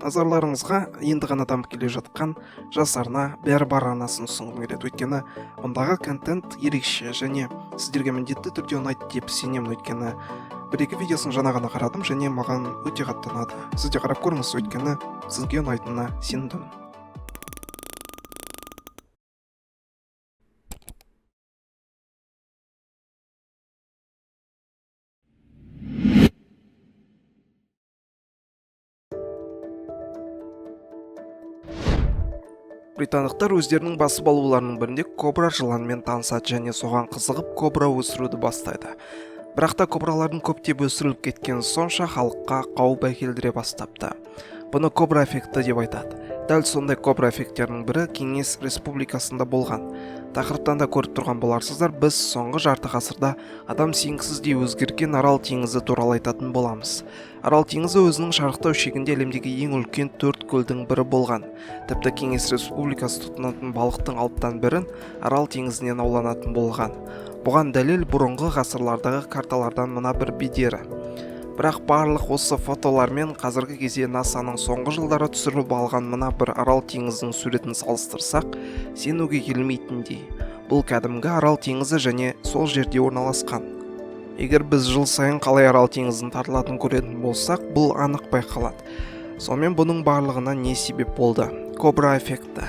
Назарларыңызға енді ғана дамып келе жатқан жас арна «Бәрі бар» арнасын ұсынғым келеді, өйткені мұндағы контент ерекше және сіздерге міндетті түрде ұнайды деп сенемін. Өйткені бір екі видеосын жаңа ғана қарадым және маған өте қатты ұнады. Сіз де қарап көріңіз, өйткені сізге ұнайтынына сенімдімін. Британдықтар өздерінің басып алуларының бірінде кобра жыланмен танысады және соған қызығып, кобра өсіруді бастайды. Бірақ та кобралардың көптеп өсіріліп кеткені сонша, халыққа қауіп әкелдіре бастапты. Бұны кобра эффекті деп айтады. Дәл сондай кобра эффекттерінің бірі Кеңес Республикасында болған. Тақырыптан да көріп тұрған боларсыздар, біз соңғы жарты ғасырда адам сенгісіздей өзгерген Арал теңізі туралы айтатын боламыз. Арал теңізі өзінің шарықтау шегінде әлемдегі ең үлкен төрт көлдің бірі болған. Тіпті Кеңес Республикасы тұтынатын балықтың алтыдан бірін Арал теңізінен ауланатын болған. Бұған дәлел бұрынғы ғасырлардағы карталардан мына бір бедері. Бірақ барлық осы фотолармен қазіргі кезде НАСАның соңғы жылдары түсіріп алған мына бір Арал теңізінің суретін салыстырсақ, сенуге келмейтіндей. Бұл кәдімгі Арал теңізі және сол жерде орналасқан. Егер біз жыл сайын қалай Арал теңізінің тартылатынын көретін болсақ, бұл анық байқалады. Сонымен, бұның барлығына не себеп болды? Кобра эффекті.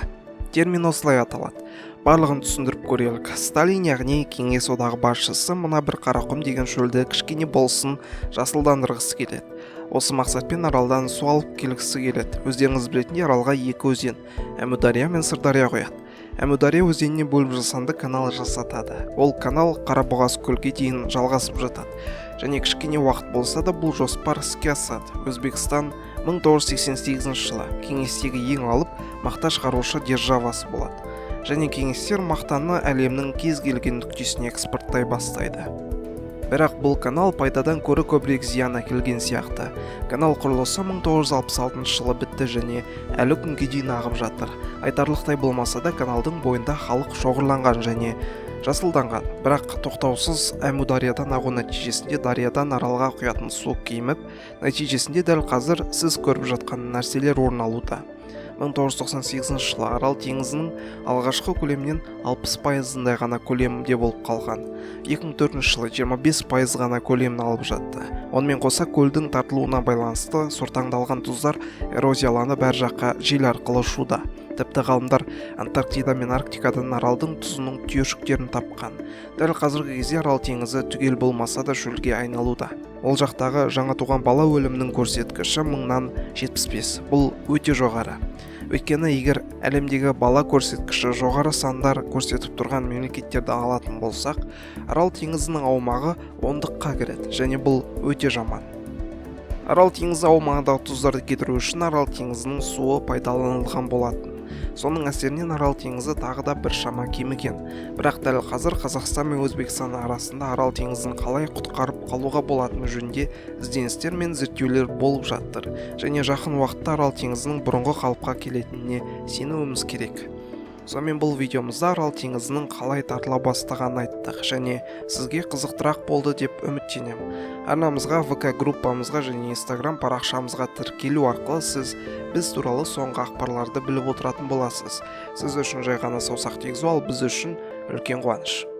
Термин осылай аталады. Барлығын түсіндіріп көрелік. Сталин, яғни Кеңес Одағы басшысы, мына бір Қарақұм деген шөлді кішкене болсын жасылдандырғысы келеді. Осы мақсатпен Аралдан су алып келгісі келеді. Өздеріңіз білетіндей, Аралға екі өзен, Әмудария мен Сырдария құяды. Әмудария өзеніне бөліп жасанды канал жасатады. Ол канал Қарабұғаз көлге дейін жалғасып жатады. Және кішкене уақыт болса да, бұл жоспар іске асады. Өзбекстан 1988 жылы кеңестегі ең алып мақта шығарушы державасы болады. Және кеңестер мақтаны әлемнің кез келген нүктесіне экспорттай бастайды. Бірақ бұл канал пайдадан көрі көбірек зиян әкелген сияқты. Канал құрылысы 1966 жылы бітті және әлі күнге дейін ағып жатыр. Айтарлықтай болмаса да, каналдың бойында халық шоғырланған және жасылданған. Бірақ тоқтаусыз Әмудариядан ағу нәтижесінде дариядан Аралға құятын су кеміп, нәтижесінде дәл қазір сіз көріп жатқан нәрселер орын алуда. 1998 жылы Арал теңізінің алғашқы көлемінен 60%-ындай ғана көлемде болып қалған. 2004 жылы 25% ғана көлемін алып жатты. Онымен қоса, көлдің тартылуына байланысты сортаңдалған тұздар эрозияланып, әр жаққа жел арқылы ұшуда. Тіпті ғалымдар Антарктида мен Арктикадан Аралдың тұзының түйіршіктерін тапқан. Дәл қазіргі кезде Арал теңізі түгел болмаса да, шөлге айналуда. Ол жақтағы жаңа туған бала өлімінің көрсеткіші 1000-нан 75. Бұл өте жоғары. Өйткені егер әлемдегі бала көрсеткіші жоғары сандар көрсетіп тұрған мемлекеттерді алатын болсақ, Арал теңізінің аумағы ондыққа кіреді және бұл өте жаман. Арал теңізі аумағындағы тұздарды кетіру үшін Арал теңізінің суы пайдаланылған болатын. Соның әсерінен Арал теңізі тағы да біршама кеміген. Бірақ дәл қазір Қазақстан мен Өзбекстан арасында Арал теңізін қалай құтқарып қалуға болатыны жөнінде ізденістер мен зерттеулер болып жатыр. Және жақын уақытта Арал теңізінің бұрынғы қалыпқа келетініне сенуіміз керек. Сонымен, бұл видеомызда Арал теңізінің қалай тартыла бастағанын айттық және сізге қызықтырақ болды деп үміттенемін. Арнамызға, ВК группамызға және Инстаграм парақшамызға тіркелу арқылы сіз біз туралы соңғы ақпарларды біліп отыратын боласыз. Сіз үшін жай ғана саусақ тигізу, ал біз үшін үлкен қуаныш.